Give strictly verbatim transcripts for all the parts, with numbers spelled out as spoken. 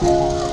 དབུས་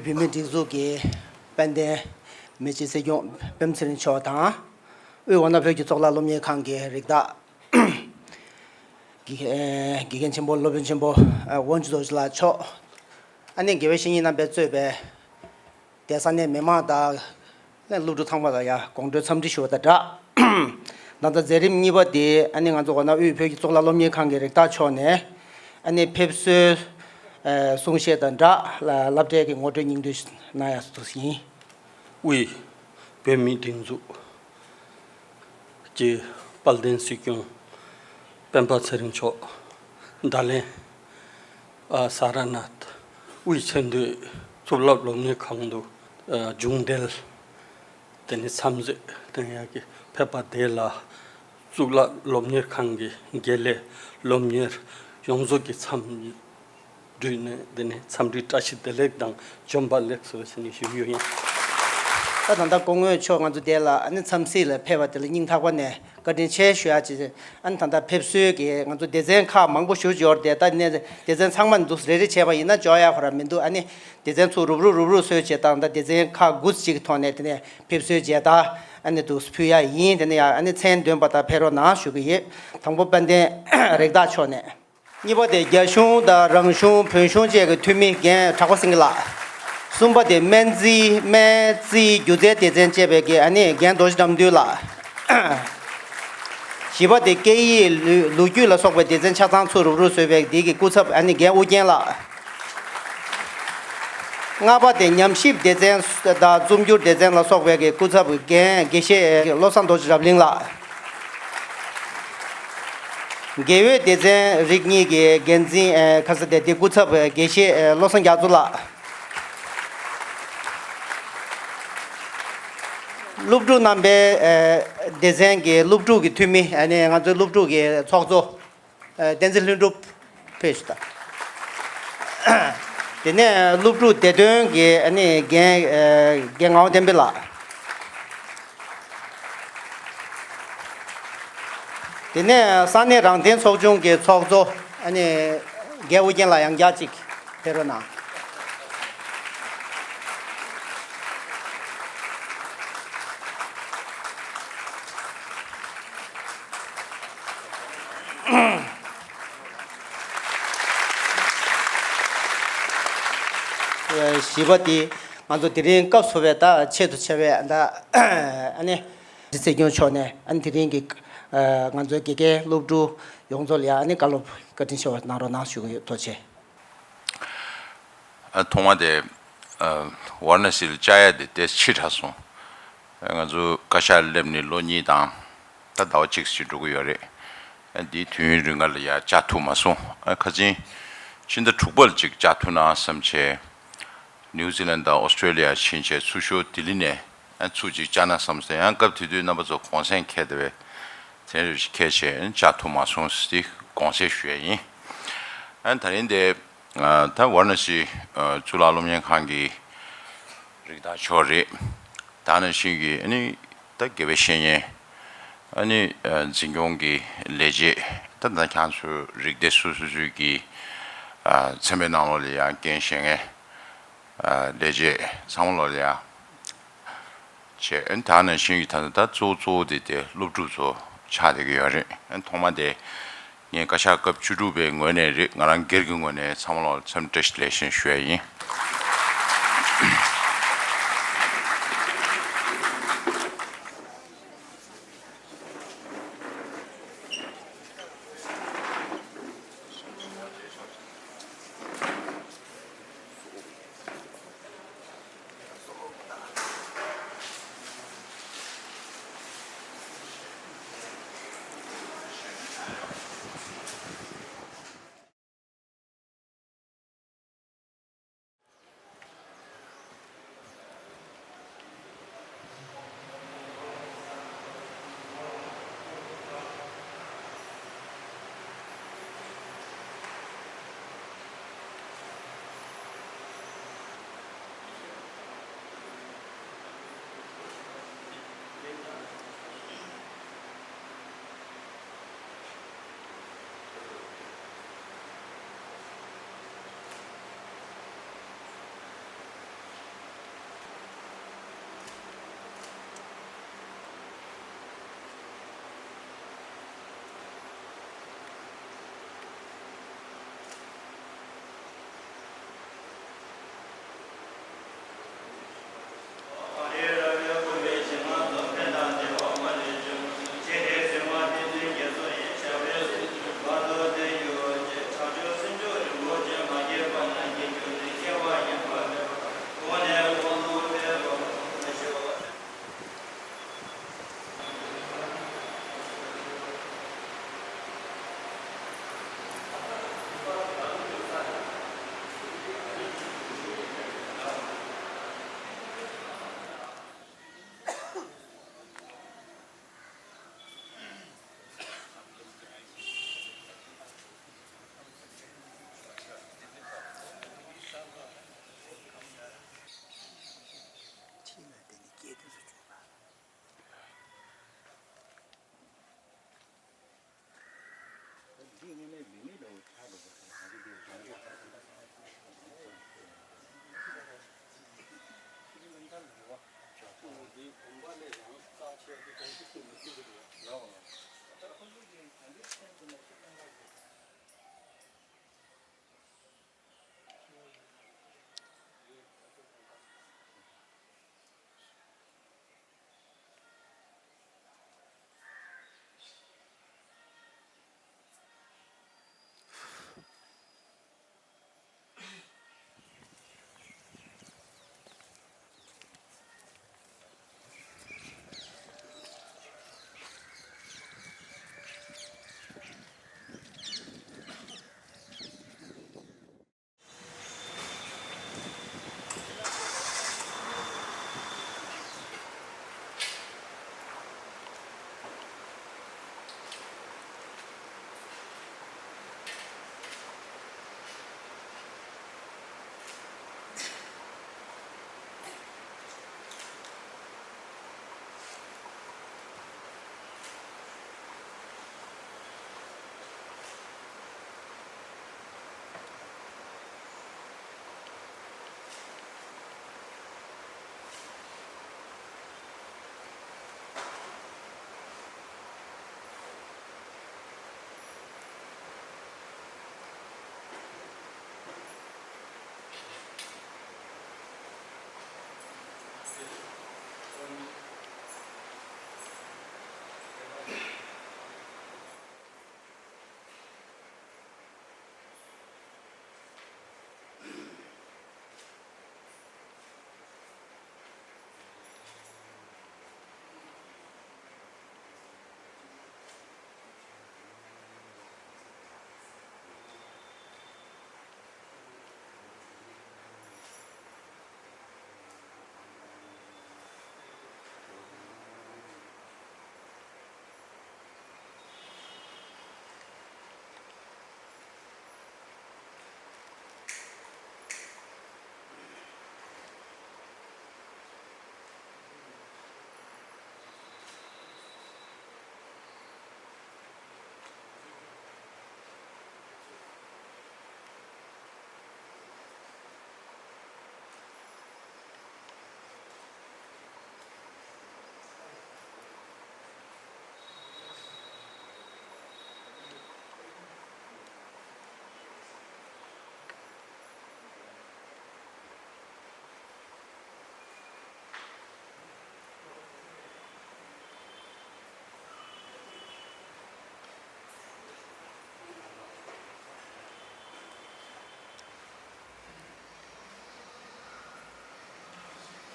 བོད་མིའི་སྒྲིག་འཛུགས་ཀྱི་དཔལ་ལྡན་མི་རྗེ་སྲིད་སྐྱོང་པད་མ་ཚེ་རིང་མཆོག་དང་། དབུས་ཝཱ་ཎ་བོད་ཀྱི་གཙུག་ལག་སློབ་གཉེར་ཁང་གི་རིགས་བདག་དགེ་དགེ་རྒན་ཆེན་པོ་སློབ་དཔོན་ཆེན་པོ་དབོན་ཇུ་རྡོ་རྗེ་ལགས་མཆོག་ཨ་ནི་དགེ་བའི་བཤེས་གཉེན་རྣམ་པས་གཙོས་པའི་དེ་ས་གནས་མི་མང་དང་ནས་སློབ་ཕྲུག་ཚང་མ་ལ་ཡང་དགོང་དྲོའི་འཚམས་འདྲི་ཞུ་བ་དང་སྦྲགས། ད་ལྟ་མཛད་རིམ་གཉིས་པ་དེ་ཨ་ནི་ང་ཚོ་ཝཱ་ཎ་དབུས་བོད་ཀྱི་གཙུག་ལག་སློབ་གཉེར་ཁང་གི་རིགས་བདག་མཆོག་ནས་ཨ་ནི་ཕེབས་བསུའི་གསུང་བཤད་དང་སྦྲགས་སློབ་གྲྭའི་གི་ངོ་སྤྲོད་སྙིང་བསྡུས་གནང་ཡ་ཞུ་ཡིན། དབུས་བོད་མིའི་སྒྲིག་འཛུགས་ཀྱི་དཔལ་ལྡན་སྲིད་སྐྱོང་སྤེན་པ་ཚེ་རིང་མཆོག་ད་ལན་ཨ་ས་ར་ནཱཐ་དབུས་ཚད་མཐོའི་གཙུག་ལག་སློབ་གཉེར་ཁང་དུ་ཨ་རྒྱུན་གཏན་དེ་ནས་འཚམས་གཟིགས་གནང་ཡག་གི་ཕེབས་པ་དེ་ལ་གཙུག་ལག་སློབ་གཉེར་ཁང་གི་དགེ་ལས་སློབ་གཉེར་ཡོངས་རྫོགས་ཀྱི་འཚམས་འདྲི་ནས་དེ་ནས་འཚམས་འདྲི་བཀྲ་ཤིས་བདེ་ལེགས་དང་བྱོན་པ་ལེགས་སོ་ཞེས་ནས་ཞུ་རྒྱུ་ཡིན། ད་ད་ལྟ་སྐུ་ངོ་མཆོག་ང་ཚོ་དེ་ལ་ཨ་ནི་འཚམས་གཟིགས་ལ་ཕེབས་པ་དེ་ལ་སྙིང་ཐག་པ་ནས་བཀའ་དྲིན་ཆེ་ཞུ་ཡ་ཅིག་ཨ་ནི་ད་ལྟ་ཕེབས་བསུའི་གི་ང་ཚོ་སྡེ་ཚན་ཁག་མང་པོ་ཞུ་ཡོད་རེད་དེ། ད་ནས་སྡེ་ཚན་ཚང་མ་འདུག་རེ་རེ་བྱས་པ་ཡིན་ན་འཇོག་ཡ་ཁོ་རང་མི་འདུག་ཨ་ནི་སྡེ་ཚན་ཚོ་རུབ་རུབ་རུབ་རུབ་བཟོས་བྱས་དང་ད་སྡེ་ཚན་ཁག་དགུ་གཅིག་གི་ཐོག་ནས་དེ་ནས་ཕེབས་བསུའི་མཇལ་དར་ཨ་ནི་འདུག་ཕུལ་ཡ་ཡིན། དེ་ནས་ཡང་ཨ་ནི་མཚན་འདོན་པ་དང་ཕེབས་རོགས་གནང་ཞུ་གི་ཡིན། དང་པོ་དཔལ་ལྡན་རིགས་བདག་མཆོག་ནས། གཉིས་པ་དེ་རྒྱ་གཞུང་དང་རང་གཞུང་བོད་གཞུང་བཅས་ཀྱི་འཐུས་མི་རྒན་གྲགས་པ་སེང་གེ་ལགས། གསུམ་པ་དེ་སྨན་རྩིས་སྨན་རྩིས་སྒྱུ་རྩལ་སྡེ་ཚན་བཅས་པའི་གི་ཨ་ནི་རྒན་རྡོ་རྗེ་དགྲ་འདུལ་ལགས། བཞི་པ་དེ་སྐད་ཡིག་ལོ་ལོ་རྒྱུས་ལ་སོགས་པའི་སྡེ་ཚན་ཆ་ཚང་ཚུར་རུབ་རུབ་བཟོས་པའི་འདི་གི་སྐུ་ཚབ་ཨ་ནི་རྒན་ཨུ་རྒྱན་ལགས། ལྔ་པ་དེ་ཉམས་ཞིབ་སྡེ་ཚན་དང་རྩོམ་སྒྱུར་སྡེ་ཚན་ལ་སོགས་པའི་གི་སྐུ་ཚབ་འགན་དགེ་བཤེས་བློ་བཟང་རྡོ་རྗེ་རབ་གླིང་ལགས། དགེ་འོས་སྡེ་ཚན་རིགས་གཉིས་ཀྱི་འགན་འཛིན་ཁ་ས་དེ་དེ་སྐུ་ཚབ་དགེ་བཤེས་བློ་བཟང་རྒྱ་མཚོ་ལགས། སློབ་ཕྲུག་རྣམ་པའི་སྡེ་ཚན་གྱི་སློབ་ཕྲུག་གི་འཐུས་མི་ང་ཚོའི་སློབ་ཕྲུག་གི་ཚོགས་གཙོ། ཨ། བསྟན་འཛིན་ལྷུན་གྲུབ་ཕེབས་ཤིག་དང་། དེ་ནས་སློབ་ཕྲུག་བདེ་དོན་གྱི་ཨ་ནི་འགན་ཨ་འགན་ངག་དབང་བསྟན་འཕེལ་ལགས། དེ་ནས་ས་གནས་རང་བདེན་ཚོགས་ཆུང་གི་ཚོགས་གཙོ་ཨ་ནི་རྒན་ཨུ་རྒྱན་ལགས་ཡང་བསྐྱར་ཅིག་ཕེབས་རོགས་གནང་། བཞི་པ་དེ་ང་ཚོ་དེ་རིང་སྐབས་སུ་བའི་ད་ཆེད་དུ་ཆེ་བའི་ད་ཨ་ནི་སྲིད་སྐྱོང་མཆོག་ནས་ཨ་ནི་དེ་རིང་གི་ང་ཚོའི་དགེ་རྒན་སློབ་ཕྲུག་ཡོངས་རྫོགས་ལ་ཡང་ཨ་ནི་བཀའ་སློབ་བཀའ་དྲིན་ཆེ་བ་གནང་རོགས་གནང་ཞུ་གི་ཡོད། ཐུགས་རྗེ་ཆེ། ཨ། ཐོག་མ་དེ་ཨ་ཝཱ་ར་ཎ་སི་ལ་བཅར་ཡ་དེ་ཏོག་ཙམ་ཕྱི་དྲགས་སོང་། ཨ། ང་ཚོ་བཀའ་ཤག་སླེབས་ནས་ལོ་གཉིས་དང་ད་ཟླ་བ་གཅིག་ཙམ་འགྲོ་གི་ཡོད་རེད། ཨ། འདིའི་དུས་ཡུན་རིང་ག་ལ་ཡ་བཅར་ཐུབ་མ་སོང་། ཨ། ཁ་སང་ཕྱི་ཟླ་དྲུག་པ་ལ་ཅིག་བཅར་ཐུབ་ན་བསམ་བྱས། ནིའུ་ཛི་ལན་དང་ཨོ་སི་ཀྲོ་ལི་ཡ་ཕྱིན་བྱས་ཚུར་ཤོག་ལྡི་ལི་ནས་ཨ་ཚུར་ཅིག་བཅར་ན་བསམ་སོང་། ཡང་སྐབས་དེ་དུས་རྣམ་པ་ཚོ་གུང་སེང་འཁེལ་བསྡད་པས་དེ་རེ་ཞིག་འཁེལ་བྱས་བཅར་ཐུབ་མ་སོང་ཟེར་དགོངས་སེལ་ཞུ་ཡ་ཡིན། ཨ། ད་རིང་དེ་ད་ཝཱ་ར་ཎ་སི་གཙུག་ལག་སློབ་གཉེར་ཁང་གི་རིགས་བདག་མཆོག་རེད། ད་ནང་བཞིན་གྱི་ཨ་ནི་ད་དགེ་བའི་བཤེས་གཉེན་ཨ་ནི་འཛིན་སྐྱོང་གི་ལས་བྱེད་ད་ད་ཁྱེད་ཚོའི་རིགས་སྡེ་སོ་སོ་སོའི་གི་ཚན་པའི་ནང་ལོགས་ལ་ཡང་འགན་བཞེས་མཁན། ཨ། ལས་བྱེད་ཚང་མ་ལོགས་ལ་ཡ་བྱས། ཨ་ནི་ད་ནང་བཞིན་གྱི་ད་ལྟ་གཙོ་བོ་གཙོ་བོ་དེ་དེ་སློབ་ཕྲུག་ཚོ་ཆགས་བསྡད་ཀྱི་ཡོད་རེད། ཨ་ནི་ཐོག་མ་དེ་ངས་བཀའ་ཤག་སྐབས་བཅུ་དྲུག་པའི་ངོས་ནས་རེད། ང་རང་སྒེར་གྱི་ངོས་ནས་ཚང་མ་ལོགས་ལ་འཚམས་འདྲི་བཀྲ་ཤིས་བདེ་ལེགས་ཞུ་ཡ་ཡིན།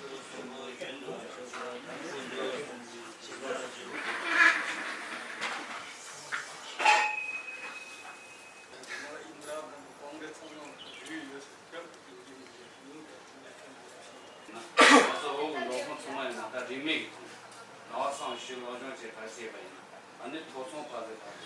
ང་ཚོ་བོད་ཀྱི་མདོ་ཁམས་ཚང་མ་ཡིན་ན་ད་རིས་མེད་ཀྱི་ཐོག་ནས་རང་དབང་གསང་བའི་ཞུ་སློབ་སྦྱོང་བྱེད་གར་བྱས་པ་ཡིན་ན། ཨ་ནི་ཐོག་ཚང་ཕ་ཟེར་བ་དེ།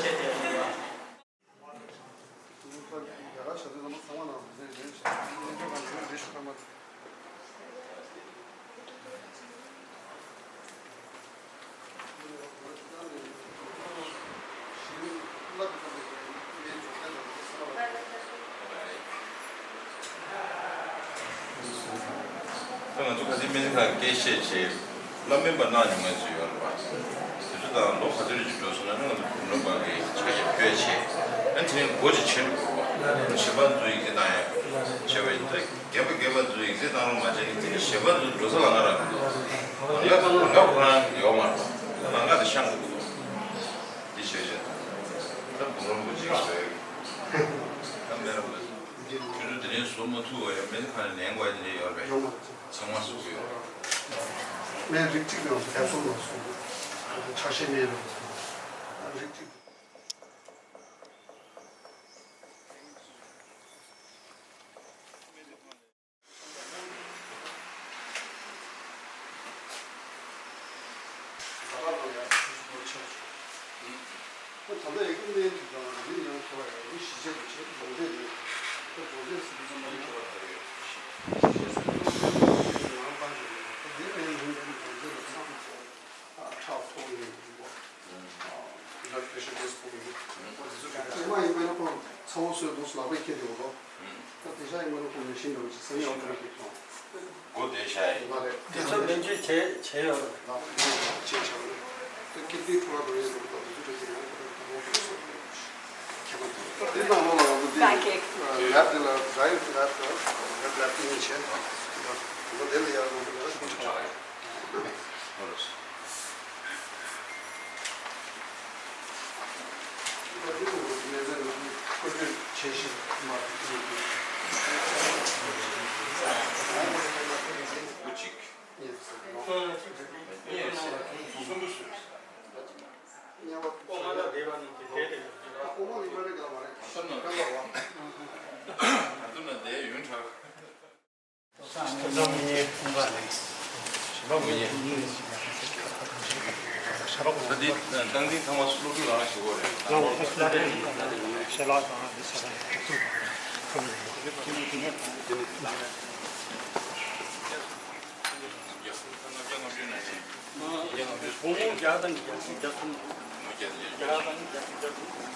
ད་ང་ཚོ་ཁ་སང་སྨན་ཁང་སྐད་བཤད་བྱས། བླ་སྨན་པ་གནང་མྱོང་མཁན་ཚོ་ཡོད་རེད་པ། དེ་ཚོ་དང་ལོ་ག་ཚོད་ཅིག་འགྲོ་སོང་ན་ང་ཚོ་བུ་སློབ་པ་གི་ཕྱག་རྒྱ་ཕུལ་བྱས། ཨ་དེ་ནས་སྒོ་ཅིག་ཕྱེ་འགྲོ་དགོས་པ། གཞན་པ་ཚོ་ཡིག་ཚད་བཏང་ཡག་བྱས་པ་ཡིན་ད། རྒན་པ་རྒན་པ་ཚོ་ཡིག་ཚད་བཏང་རོགས་མ་བྱས་ནས་དེ་ནས་གཞན་པ་ཚོ་འགྲོ་ས་ལམ་ཁ་རག་མི་འདུག་ལམ་ཁ་ལམ་ཁ་ཁོ་རང་ཡོད་མ་རེད། ལམ་ཁ་དེ་བཤང་དགོས་འདུག་འདི་བྱས་བྱས་ད་བུ་སློབ་པ་ཅིག་བཟོས། ད་མེད་རེད་པ། ཁྱོད་ཚོ་དེ་ནས་བཟོ་མ་ཐུབ་པ་ཡང་སྨན་ཁང་ནས་ལེན་དགོས་ཡ་དེ་འདྲ་ཡོད་རེད་པས། ཡོད་མ་རེད། ཚང་མ་བཟོ་གི་ཡོད་རེད། སྨན་རིགས་གཅིག་ཡོད་རེད། ཀེབ་སུལ་ཡོད་སོང་། ཆ་ཤས་སྨན་རེད་སོང་། རིགས་གཅིག་ཁོ་ད་ལྟ་ཡི་གེ་གནས་འདི་དང་འདི་ཡང་ཐོ་ཡ་འདི་གཞིས་བྱེས་དུ་བྱེད་རྫོང་རྫས་རེད། ཁོ་རྫོང་རྫས་ཟེར་དུས་ཙམ་པ་ཡང་གཞིས་བྱེས་ཟེར་དུས་ཙམ་པ་ཡང་ང་རང་ཏང་ཞིག་རེད། ཁོ་འདི་ཨེ་ཡིན་ཡིན་པའི་རྫོང་རྫས་ལ་ཚང་ཚང་ཁྲག་མཐོ་བའི་འདུག་གོ། Blood pressure test ཁོ་གི་ཁོ་དེ་ཚོ་གི་ཚང་མ་ཡིན་པ་ན་ཁོ་ཚ་བོ་སོས་འདུག་ལག་པས་ཁྱེར་ཏེ་འོ་ལོ། ད་དེ་ཤ་ཡིན་པ་ན་ཁོ་མི་ཤིན་འདྲ་བ་ཅིག་སེམས་ཡག་པོ་རེད་ཁྱེར་སོང་། སྒོ་དེ་ཤ་ཡིན། མ་རེད། དེ་ཚོ་སྨན་བཅོས་བྱས་བྱས་ཡོད་རེད། ལག་པས་ཁྱེར་ཆགས་རེད། ད་ཀིཌ་ནི་ཁོ་ར་འགྲོ་ཡས་འདུག་ད་དེ་ཚོ་གི་ཡང་ཁོ་ད་ཁོ་ཚོ་གི་སོ་རེད། ཁྱེད་མ་ཐུབ། ད་དེ་ནང་ལོགས་ལ་ང་ཚོ་དེ་ལེབ་དེ་ལ་ཌ་རའེ་ལེབ་ལ་ལེབ་ལེབ་དེ་ནས་བྱས་ད་ང་ཚོ་དེ་ལ་ཡར་ལོངས་དེ་ལ་ཁྱེར་ཆགས་རེད། ད་འདི་བསྟན་འཛིན་ཚང་མ་སློབ་ཕྲུག་རང་ཞུ་གོ་རེད། བུ་མོ་བརྒྱ་དང་བརྒྱད་ཅུ་གྱ་གསུམ། བརྒྱ་དང་བརྒྱད་ཅུ་གྱ་གསུམ།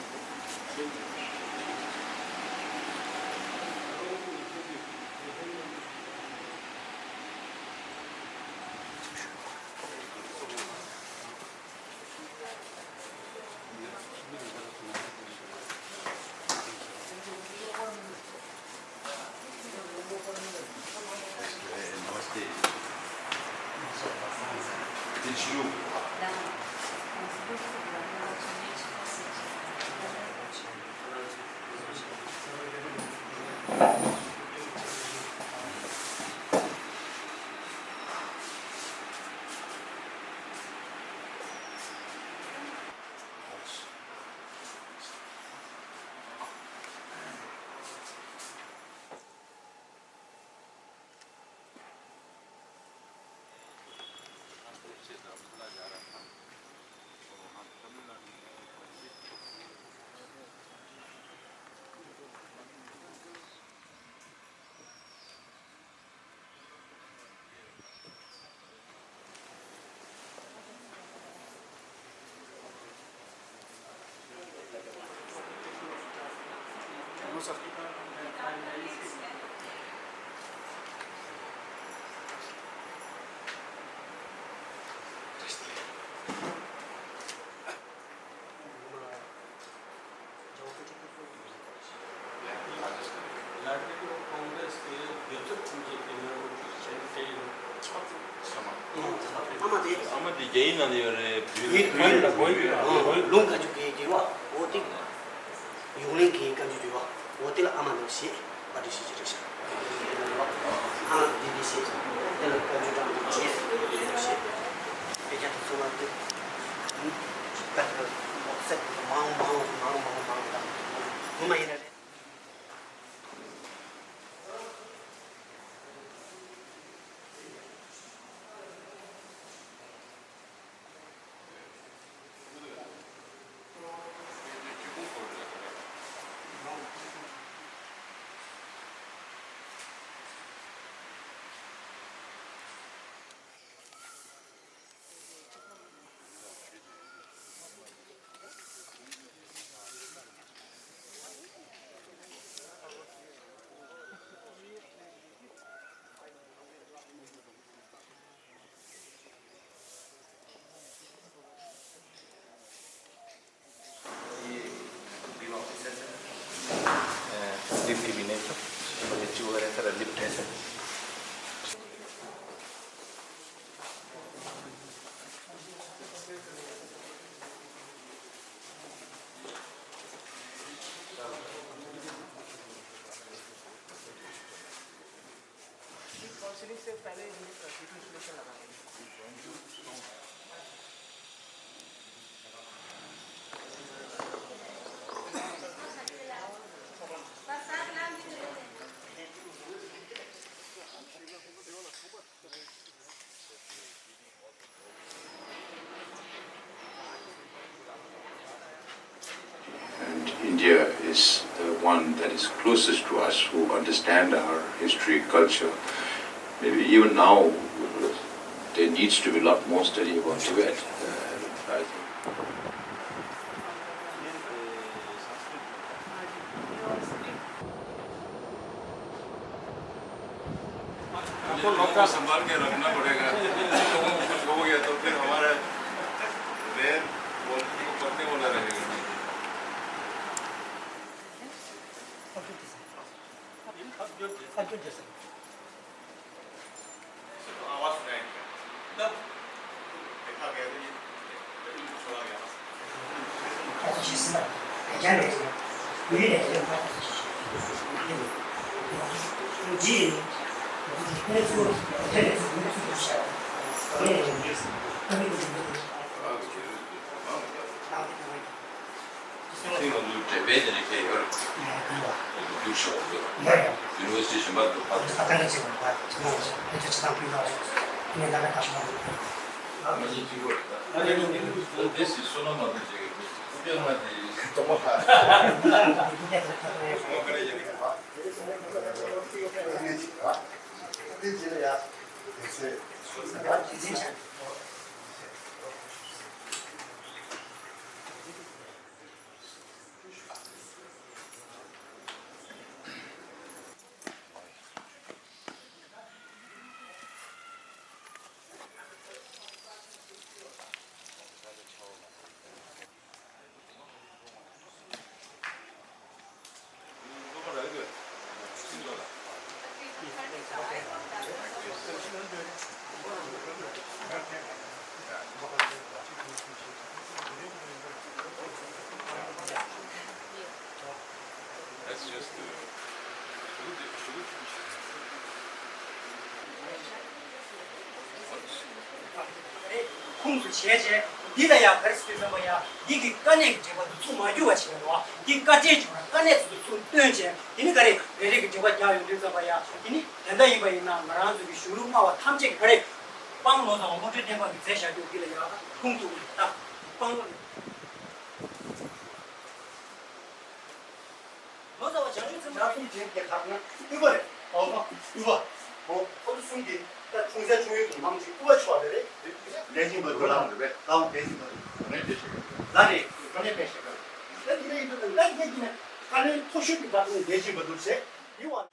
ཨ་མ་དེ། ཨ་མ་དེ་རྒྱ་ཡིག་ནང་ལ་ཡོད་རེད། བོད་ཡིག་ལ། ལུང་བཀའ་འགྱུར་གྱི་ཡིག་རེད་བ། འོ་དེ། ཡུང་ལིང་གི་བཀའ་འགྱུར་ཡོད་བ། འོ་དེ་ལ་ཨ་མ་ནང་བཞེས། པ་དེ་ཤེས་ཀྱི་རེད་ཤག་ཨ་མ་དེ་དེ་ཤེས། དེ་ལ་བཀའ་འགྱུར་གྲངས་དེ་བརྒྱད་ཡོད་ཤག་དཔེ་ཆ་དེ་ཚོ་ལ་དེ། ད་ལྟ་ལོག་སེ་མང་མང་མང་མང་མང་དང་། ངོ་མ་ཡིན་ན་རེད། काउंसलिंग से पहले ही डिटोक्सिफिकेशन लगा देंगे। And India is the one that is closest to us, who understand our history, culture. Maybe even now, there needs to be a lot more study about Tibet. Uh, I think. हमको लोग का संभाल के रखना पड़ेगा। लोगों को कुछ हो गया तो फिर हमारा रेल बोल, पत्ते वाला रहेगा। अब जो, अब जो जैसे। आवाज सुनाई नहीं। तब देखा गया तो ये छोड़ा गया। ཁྱེད་ང་ཚོའི་འགྲེམས་སྤེལ་དེ་འདྲ་ཁྱེད་ཡོད་རེད། ཡུ་ནི་ཝར་སི་ཊི་གཞན་པ་དུ་ཕར་ཚུར། ང་གཉིས་གཅིག་པ་རེད། ད་དེ་སི་བསོད་ནམས་མ་ཐུབ་ཅིག་གི་མི་ཅིག་སྐུ་ཕྱྭ་ང་དེ་གཏོང་བ། That's just the ཁུངས་སུ་བྱས་བྱས། འདི་ལ་ཡང་ག་རེ་ཟེར་དུས་ཙམ་པ་ཡ། འདི་གི་དཀའ་གནད་ཀྱི་འགྲེལ་པ་འདི་ཚུར་མ་བསྒྱུར་བ་བྱས་རོགས། འདི་དཀའ་ཆེན་བྱུང་ན་དཀའ་གནད་ཚོ་ཚུར་བཏོན་བྱས། དེ་ནི་ག་རེ་རེ་རེ་གི་འགྲེལ་པ་རྒྱག་ཡོང་དུས་ཙམ་པ་ཡ། དེ་ནི་དེ་འདྲ་ཡིན་པ་ཡིན་ན་ང་རང་ཚོ་གི་གཞུང་ལུགས་སྨྲ་བ་ཐམས་ཅད་ཀྱི་ག་རེ། སྤང་བློ་བཟང་དབང་ཕྲུག་བསྟན་པ་གི་མཛད་བཞག་རྒྱུ་འདི་ལ་ཡང་ཁུངས་ཐུག་ད་སྤང་བློ། ལོ་ཙཱ་བ་བྱང་ཆུབ་སེམས་དཔའ་ཁྲུམས་ཆེན་དེ་ཁག་ན་དབུས་པ་རེད། ཨོ་ཧོ། དབུས་པ། ཧོ། ཁོ་ཚོ་གསུམ་གྱི་ད་ཁྲུང་ཟེ་ཁྲུང་ཡུལ་དུ་མང་ཆེ་དབུས་པ་ཆོག་རེད་རེད། ལས་ཀྱི་མ་དུ་ལ་རེད། ལ་ལས་ཀྱི་མ་དུ་ལ་རེད། དེ་ཤེས་ལ་རེད། ཁོ་ནས་དཔེ་ཤེས་ག་ད་དེ་ལས་ཡིན་དུ་ད་ད་དེ་གི་ནས་ཁ་ལེན་མཐོ་ཤོས་ཀྱི་བར་དུ་ནས་ལས་ཀྱི་མ་དུ་བྱས་ཡུལ་བ།